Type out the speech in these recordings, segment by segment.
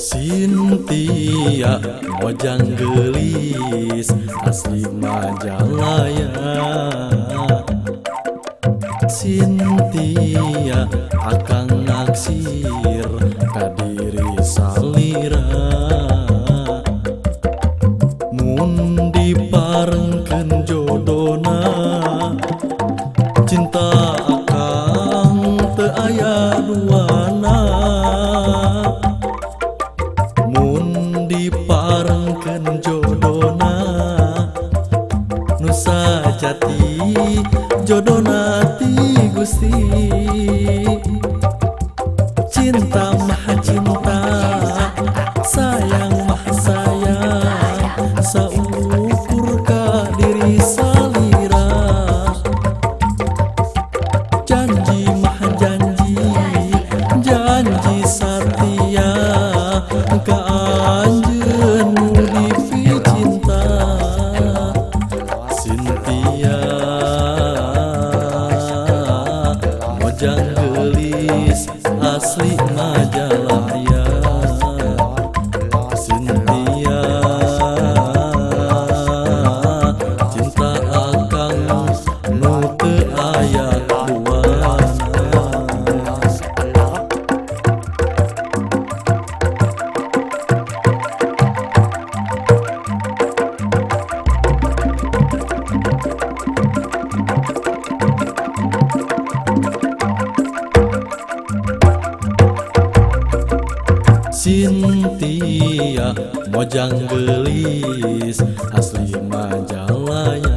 Cynthia mojang gelis asli Majalaya. Cynthia akang naksir ka diri salira. Mun diparengkeun jodona cinta akang teu aya duana. Mun diparengkeun jodona nu sajati jodona ti Gusti. Cinta maha cinta, sayang maha sayang, saukur ka diri salira. Janji maha janji, janji satia ka anjeun nu dipicinta. Cynthia mojang geulis asli Majalaya. Cynthia cinta akang nu teu aya duana. Cynthia mojang geulis asli Majalaya.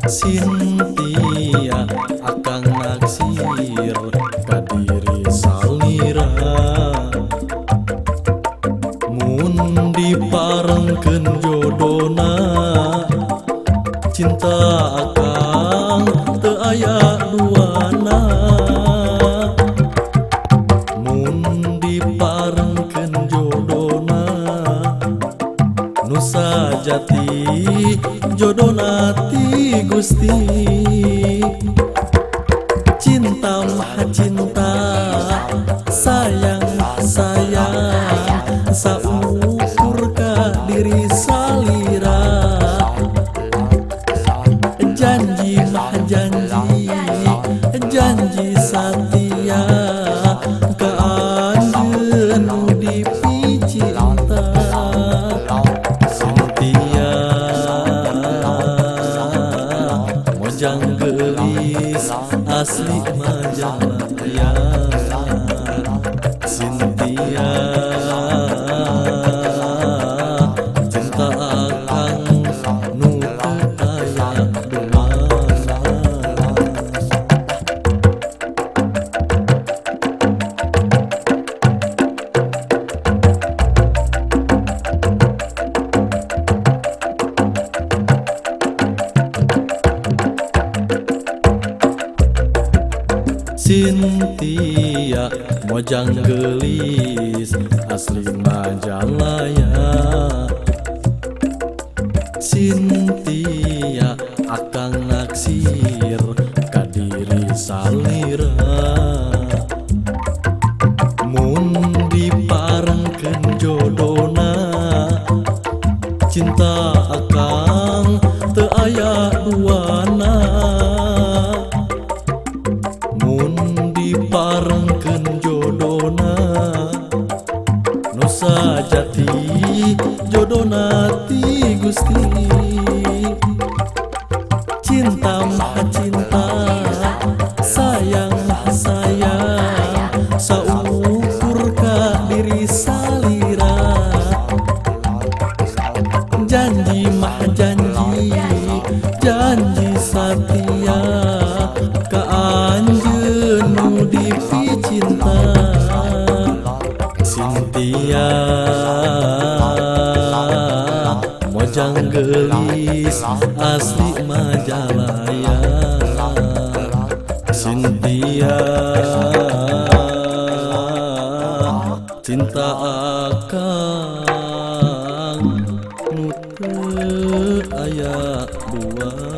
Cynthia akang naksir ka diri salira. Mun diparengkeun jodona cinta akang teu aya duana. Mun diparengkeun jodona nu sajati jodona ti Gusti. Cinta maha cinta, sayang maha sayang, saukur ka diri salira. Janji maha janji, janji satia ka anjeun nu dipicinta. Cynthia mojang geulis asli Majalaya. Cynthia cinta akang nu teu aya duana. Cynthia mojang geulis asli Majalaya. Cynthia akang naksir ka diri salira. Mun diparengkeun jodona cinta akang teu aya duana. Mun diparengkeun jodona nu sajati jodona ti Gusti. Cinta maha cinta, sayang maha sayang, saukur ka diri salira. Janji maha janji, janji satia ka anjeun nu dipicinta. Cynthia mojang geulis asli Majalaya. Cynthia. Cinta akang nu teu aya dua.